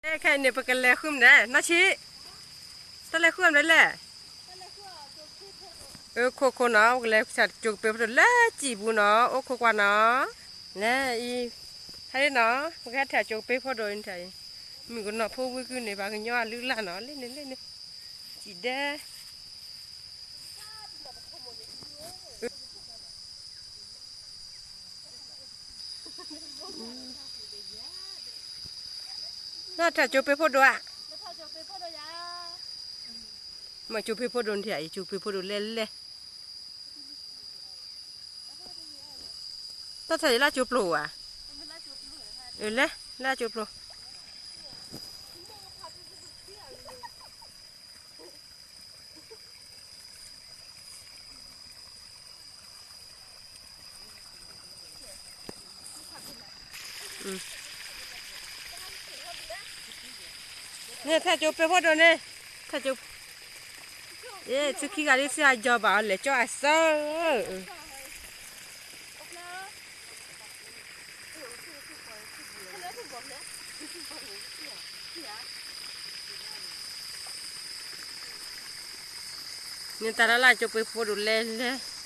ခဲအံၤန့ၣ် ပကလဲၤဃုမနုၤ နီၢ်ဆံး, တၢ်လဲၤဃုမနုၤလဲၣ်. အခိၣ်ခိၣ်နီၤ ပကလဲၤစးကၠိကပ့ၤဖိဒိၣ်လၢစံာ်ပူၤနီၤ အိၣ်ခိၣ်ကွၢ်နီၤ, လဲၤအံၤ, ဟဲနီၤ ပကဟဲထၢၣ်ကၠိကပ့ၤဖိဒိၣ်အံၤထၢၣ်အံၤ, မုၣ်ကနီၤဖိဝံကုန့ၣ် ပှၤကညီအလုၢ်အလၢ်နီၤ လ့န့ၣ်လ့န့ၣ်, စံာ်ဒဲ နီၢ်ထၢၣ်ကၠိပ့ၤဖိဒိၣ်ဧါ, မ့ၢ်ကၠိပ့ၤဖိဒိၣ်န့ၣ်ထံၣ်အံၤ ကၠိပ့ၤဖိဒိၣ်လဲၣ်လဲၣ်, တၢ်ထၢၣ်အံၤလၢကၠိပျိဧါ, လဲၤ လၢကၠိပျိ န့ၣ် ထၢၣ်ကၠိပ့ၤဖိဒိၣ်န့ၣ်, ထၢၣ်ကၠိ, ယဲ သုခံဂၤဒ်သုအယီၤဘၣ်အီၤ လဲၤကၠီအစၢ, န့ၣ်တၢ်လၢ်လၢ်ကၠိပ့ၤဖိဒိၣ်လဲၣ်လဲၣ်, ထ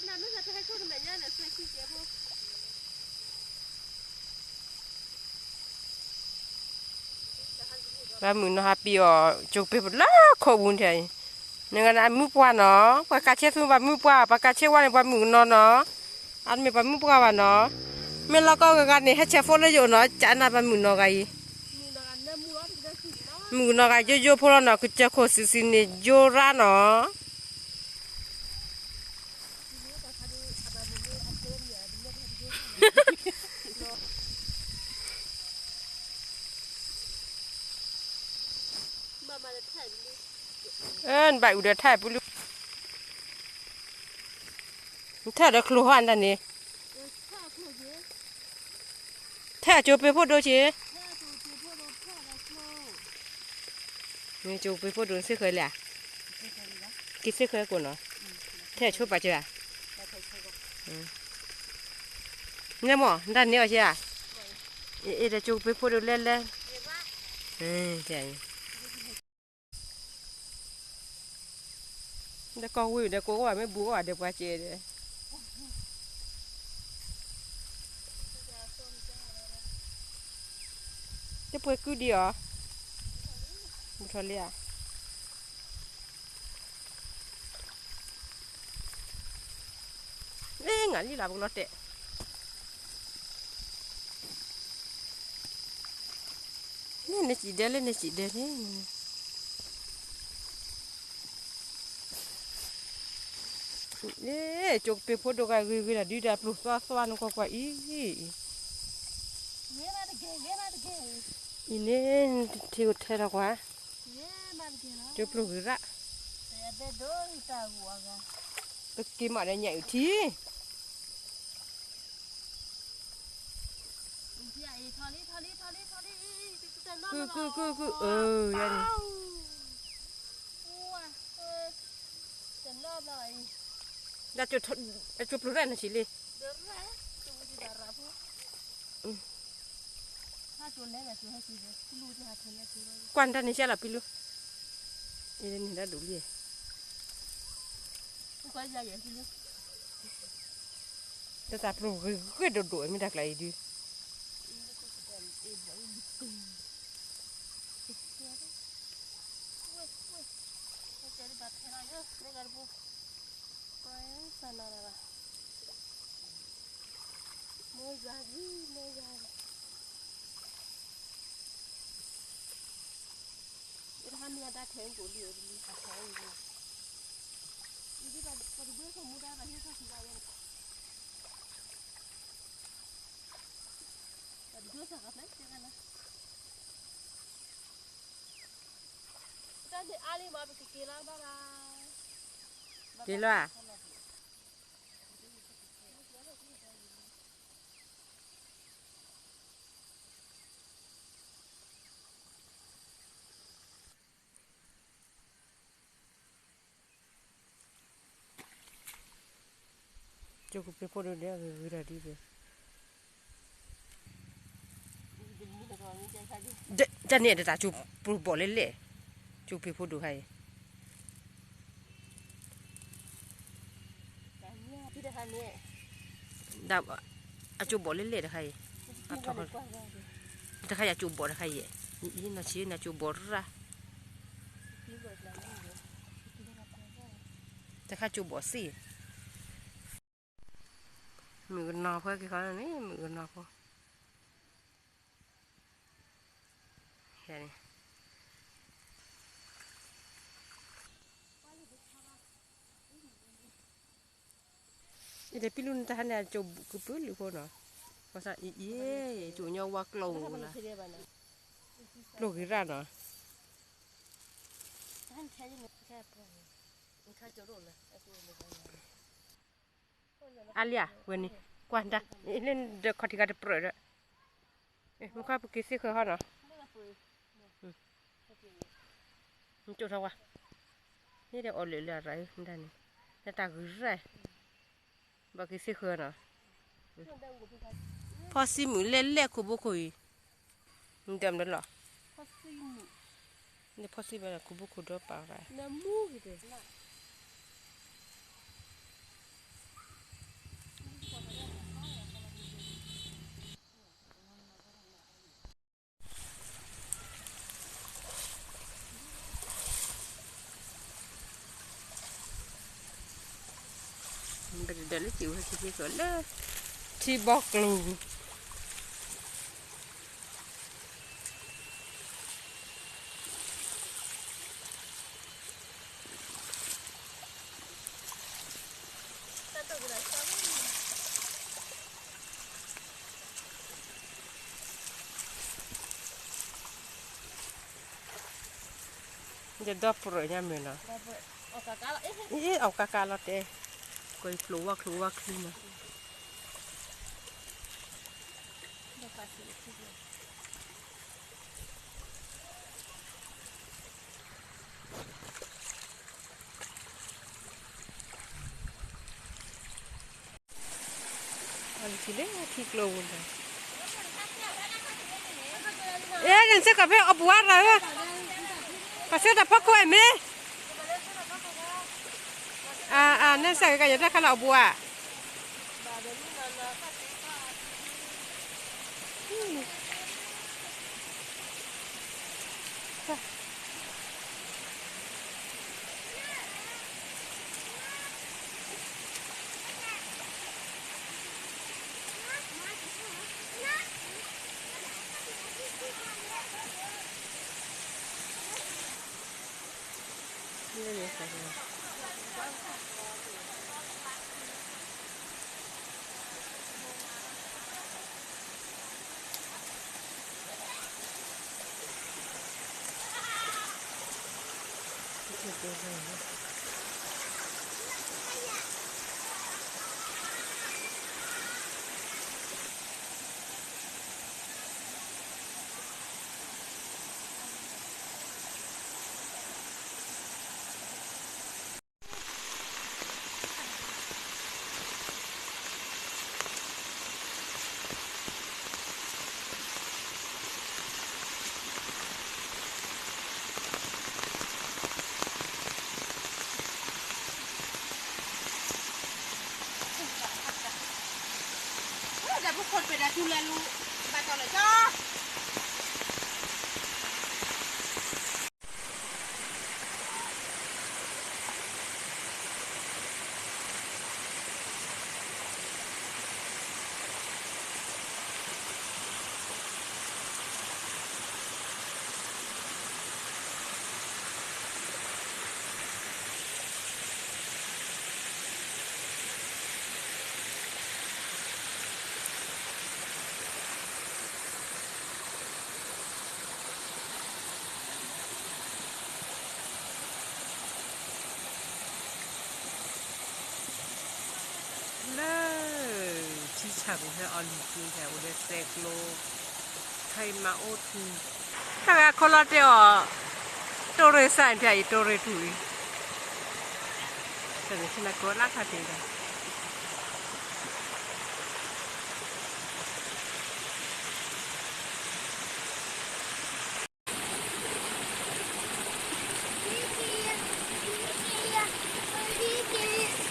ံဒုဧါ, ထံဒုန့ၣ်ထၢၣ်ပျိဘၣ်န့ၣ် ပှၤမုၣ်နီၤဟးပံၤအီၤ ကၠိပ့ၤဖိလၢခိၣ်ပူၤန့ၣ်, နဂၤန့ၣ်အမုၢ်ပှၢ်နီၤ, ပှၤကးဆ့သူပှၤမုၢ်ပှၢ်, ပှၤကးဆ့ဝါန့ၣ် ပှၤမုၣ်ကနီၤနီၤ, အတမ့ၢ်ပှၤမုၢ်ပှၢ်ဘၣ်နီၤ, မ့ၢ်လီၤကီၢ်ဂၤဂၤန့ၣ် ဟဲဆဲးဖိလၢယအိၣ်နီၤ, ကးနၤပှၤမုၣ်နီၤဂၤအံၤ, မုၣ်ကနီၤဂၤယိယိဖိလီၤနီၤ, ကစၢၢ်ခိၣ်စံးစံးန့ၣ် ယိရါနီၤ နဘၣ်အုၣ်ဒီးထၢၣ်ပူၤလံ, နထၢၣ်ဒီးချိၣ်ဟီၣ်အတၢ်န့ၣ်, ထၢၣ်ကၠိပ့ၤဖိဒိၣ်က့ၤ, ကၠိပ့ၤဖိဒိၣ်စ့ၢ်ကီးလံဧါ, က့ၤစ့ၢ်ကီးကိးနီၤ, ထၢၣ်ဆိပာ်စၢၤဧါ, န့ၣ်မ့ၢ် နတၢ်န့ၢ်အီၤက့ၤဧါ, အ့ၣ်ဒီးကၠိပ့ၤဖိဒိၣ်လဲၣ်လဲၣ်, ဒီးကီၢ်ဝ့ၢ်ဒီးကိးဂီၢ်ဘၣ်မ့ၢ်ဘူးဂီၢ်ဘၣ်ဒီးပှၤစဲးဒီး, တပှဲၤကုဒံးအီၤ, ဘူးထီၣ်လံဧါ, လၢငါလံလၢပကလီၤတဲာ် လၢန့ၣ်စံးဒဲ လၢန့ၣ်စံးဒဲန့ၣ်, ကၠိပ့ၤဖိဒိၣ်ဂၤဂ့ၤဂ့ၤဒီး ဒုးတၢ်ပျိၢ်သွါသွါနကွၢ်ကွၢ်အံၤ, အံၤန့ၣ် ထံကထဲထီၣ်ကွၢ်, ကၠိပျိၢ်ဂ့ၤရၣ်, ပက့ၤမးဒီးညၣ်အုၣ်ထံ ကုၢ်ကုၢ်ကုၢ်ကုၢ် အၢ ယၤန့ၣ်, ဒ်ကၠိပျိၢ်ရၣ်နဆံးလံ, ကွၢ်နတၢ်န့ၣ်ရှဲလီၤပံလူ, အံၤန့ၣ်ဒၣ်ဒိၣ်လံ, တၢ်သးပျိၢ်ဂ့ၤဂ့ၤဒိၣ်ဒိၣ် မ့ၢ်တၢ်ကျါအံၤဒုး က့ၤလီၤဧါ. ကၠိကပ့ၤဖိဒိၣ်ဒဲး ဂ့ၤဂ့ၤဒီးဒ်န့ၣ်, တၢ်န့ၣ်တၢ်ကၠိပဘီၣ်လဲၣ်လဲၣ်, ကၠိကပ့ၤဖိဒိၣ်ခါအံၤ, ဒ်အကၠိဘီၣ်လဲၣ်လဲၣ်တခါအံၤ, တခါယကၠိဘီၣ်တခါအံၤ, အံၤနီၢ်ဆံးနကၠိဘီၣ်ရၣ်, တခါကၠိဘီၣ်စ့ၢ် မုၣ်ကနီၤဖိက့ၤခီန့ၣ် မုၣ်ကနီၤဖိ, ဟဲန့ၣ်, ယတပံလူနတၢ်ဟါန့ၣ် အကၠိကပုာ်လုာ်ဖိနီၤ, ဘၣ်ဆၣ်အံၤ အံၤ ကၠိညီဝါကျိလၢ, ကျိဂ့ၤရၣ်နီၤ. အါလံဧါ ဝဲန့ၣ်, ကွၢ်တၢ်, လၢဒီးခီၣ်ထံးဂၤတပြၢးဒီး, မခီပက့ၤသ့ၣ်ဃၢၤဟီနီၤ, ကၠိထီၣ်ဝါ, န့ၣ်ဒီးအီၣ်လၢာ်လၢအရၣ်မတၤန့ၣ်, လၢတၢ်ဂုၤရၣ်, ဘၣ်က့ၤသ့ၣ်ဃၢၤနီၤ, ဖီၣ်စံမုၣ်လဲၣ်လဲၣ်ခိၣ်ဘိခိၣ်အံၤ, နဒၢမနုၤလီၤ, နဖီၣ်စံမုၣ်လဲၣ်ခိၣ်ဘိခိၣ်ဒီးပာ်ရၣ် ပတဒၢးလၢစံးဝဲခံသ့ၣ်ဃၢၤလၢ ထံဘီကျိၤ ယဒီပုၢ်ဝဲၢ်ညါမ့ၢ်နီၤ, အီၣ်ကးကးလီၤတဲ, ကွၢ်ဖျိဝါချူဝါချူနီၤ. အထံကျိဝဲ, အဲ နဆ့ကီးဖဲအီၣ်ပူၤအါရၤဧၢ, ပှၤဆှၢတၢ်ဖီခိၣ်အမ့ၢ်, အ အ နဆ့ကီးယတၢ်ခါလၢအီၣ်ပူၤဧါ. ဆၣ်ပူၤဟဲအီၤလံၤက့ ဆၣ်ပူၤဒီးစဲးကျိ ခါအံၤမၤအိၣ်ထူ တၢ်ဂၤခိၣ်လီၤတဲအီၤ တိၢ်ရ့ၣ်စၢ်ဖၠၣ်အံၤ တိၢ်ရ့ၣ်ထူအံၤ တနံၤဆ့နၤကိးလၢခါတ့ၢ်ဒီး လဲၤ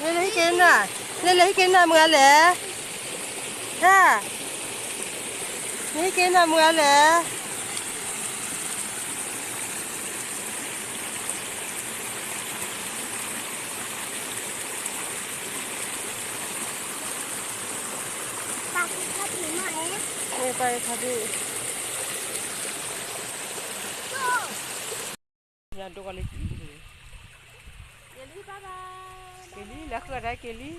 လဲၤဟံးက့ၤနၤ, လဲၤလဲၤဟံးက့ၤနၤမုၢ်ဂၤလဲၣ်, ဟဲ, လဲၤဟံးက့ၤနၤမုၢ်ဂၤလဲၣ်. ညၣ်ဒိၣ်ကီလၢကံၤ, က့ၤလံ လၢဃုာ်ဒၣ်က့ၤလံ,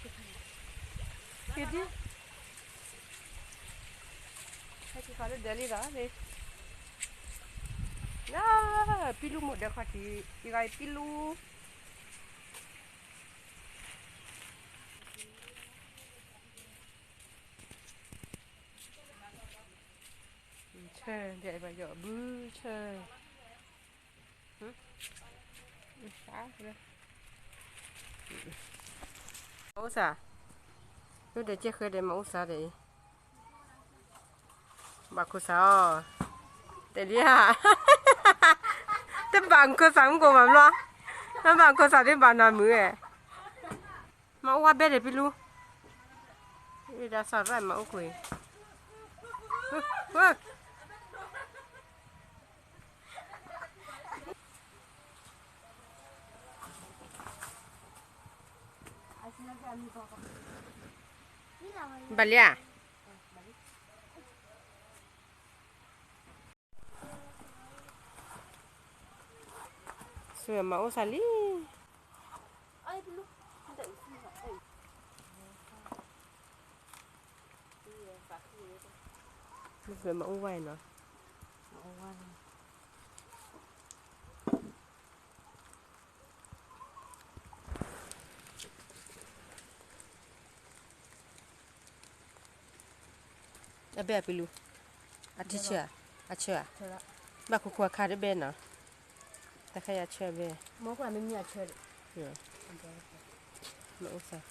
က့ၤဒံ, ဟဲက့ၤခီလၢဒၢးလံဒီး, လၢ ပံလူမိၢ်ဒၢးခီၣ်ထံး, အံၤဂၤအံၤပံလူ ဆၢ, ဒ်အံၤဘၣ်ယီၤဘုဆၢ, မၤအိၣ်စၢ်, လၢဒီးကဲဃဲဒီးမၤအိၣ်စၢ်ဒီးအံၤ, ဘၣ်ခိၣ်စၢ်အီၤ, တဲလံဧါ, တဘၣ်ခိၣ်စၢ်မုၢ်ကိၢ်ဘၣ်ဘျီ, တဘၣ်ခိၣ်စၢ်ဒ်ဘၣ်နၤမုၢ်ဧဲ, မၤအိၣ်ဝဲဘဲဒီးပံလူ, ဒ်စၢ်ရၣ်မၤအိၣ်ကွံာ်, ဘၣ်လံဧါ, စူမၤအိၣ်စၢ်လံ, မၤအိၣ်ဝဲနီၤ, အဘဲအပံလူ, အထံဆၢ, အဆၢဧါ, ဘၣ်ခိၣ်ခိၣ်အခါတဘဲနီၤ, တၢ်ခါယၤဆၢဘဲ, မၤအိၣ်စၢ်